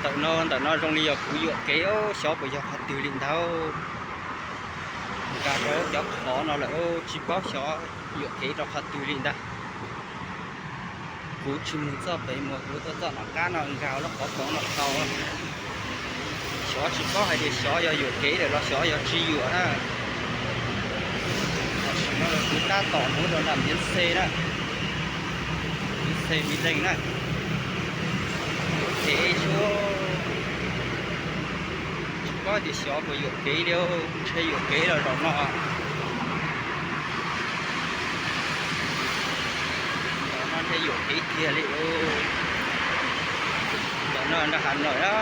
Ntawm no, ntawm no zoo li yog kuv yuam kev os, xyov puas yog qhov twg li ntag. Nkag rau cov qhov no lawm, tsis paub xyov yuam kev rau qhov twg li ntag. Kuv tsis mus txoj pem mus, kuv tuaj txoj tom qab no nkag lub qhov koov no tau. Xyov tsis paub hais tias xyov yog yuam kev lawm los xyov yog tsis yuam na. Tam sim no kuv tab tom mus rau nram Miv Xe na, Miv Xe Mi Leej na. Yuam kev suab, tsis paub tias xyov puas yuam kev li, ntshe yuam kev los zaum no. Zaum no ntshe yuam kev kiag li. Zaum no nram Hav Noim na.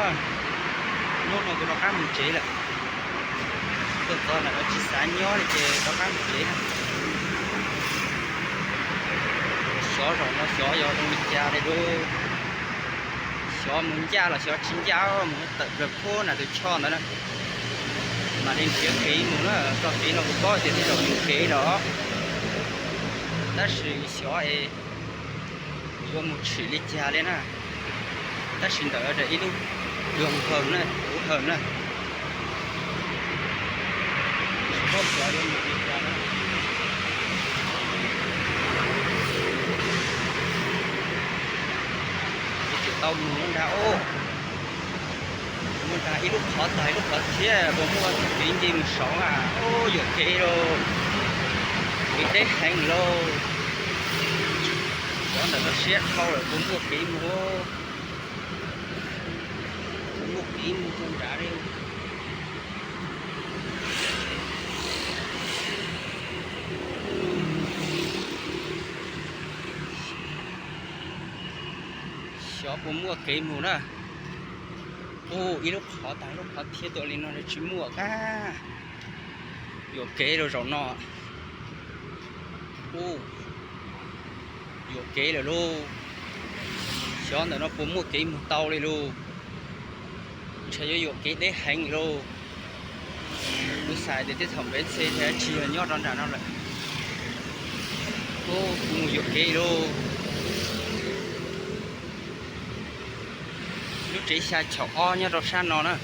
Hnub no kuv rov qab mus tsev lawm. Tuaj txog ntawm no tsis xav nyob li ces rov qab mus tsev na. Xyov zaum no xyov yog zoo li cas li lauj. Xyov mus ncaj los xyov tsis ncaj, mus tawm plaws puag nram tus choj ntawd na. Mam li nrhiav kev mus na, txoj kev no kuv paub tias tej zaum yuam kev los, tab sis xyov es yuav mus tshwm li cas li na. Tab sis ntawm ib lub doog hawm na, lub hawm na. Tsis paub xyov yuav mus li cas na. Ces tau mus nrad os. Mus nrad ib lub qhov tag ib lub qhov thiab puas muaj kev nce mus saud na. Yuam kev lauj, kev deb heev lauj. Xyov ntawm no siab dhau lawm puas muaj kev mus, puas muaj kev mus rau nrad li. Xyov puas muaj kev mus na. Ub, ib lub qhov tag lub qhov thiab tuaj li no tsis muaj kab. Yuam kev rau zaum no. Ub, yuam kev lawm lauj. Xyov ntawm no puas muaj kev mus tau li lauj. Ntshe yuav yuam kev deb heev lauj. Kuv xav tias tej thaum npev txhe thiab tsis yog nyob rau nram no lawm. Ub, kuv mus yuam kev lauj. Lub tsev xya caum ob nyob rau sab no na.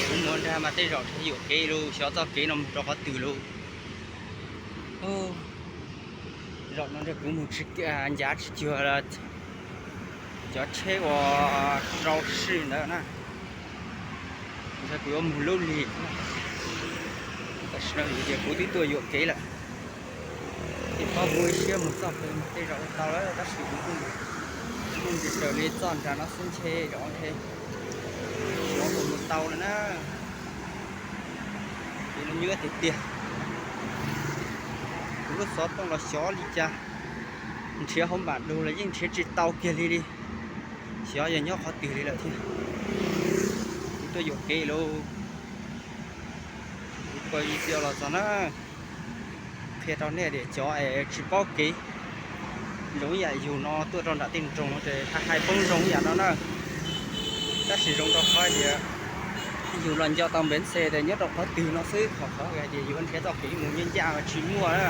Kuv mus nrad mas tej zaum ntshe yuam kev lauj, xyov txoj kev no mus rau qhov twg lauj. Zaum no ntshe kuv mus tsis, ncav tsis cuag cov tsheb uas rau sij ntawd na. Ntshe kuv yuav mus lub lig. Tam sim no vim tias kuv twb tuaj yuam kev lawm, tsis paub kuv ib siab mus txoj pem mas tej zaum ua tau lawm, tab sis kuv kuj mus nti raws li txoj nram no xwb ntshe zaum ntshe xyov puas mus tau lawm na. Kuv los nyuaj tiag tiag. Kuv lub xov tooj los xyov li cas, nrhiav hauv npam dug los yeej nrhiav tsis tau kiag li li. Xyov yog nyob qhov twg li lawm thiab. Kuv tuaj yuam kev lauj. Kuv koj ib txhia los txog na, qhia rau nej tias cov es tsis paub kev, zoo ib yam yus no tuaj rau nram tej nroog ces hais hais poob zoo ib yam no na. Tab sis zoo rau qhov tias yus los nco tau npev xe tias nyob rau qhov twg no xwb, qhov qhov hais tias yuav nrhiav txoj kev mus ncaj ncaj mas tsis muaj na.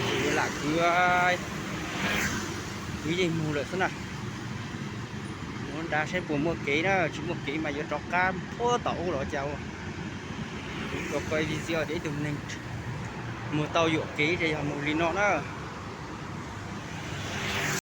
Ces yuav lam kwv, kwv yeej mus lawm xwb na. Mus nrad seb puas muaj kev na, tsis muaj kev mas yuav rov qab puag tom ub los cas ua. Kuv koj ib txhia tias ib tug neeg mus tau yuam kev ces yog mus li no na.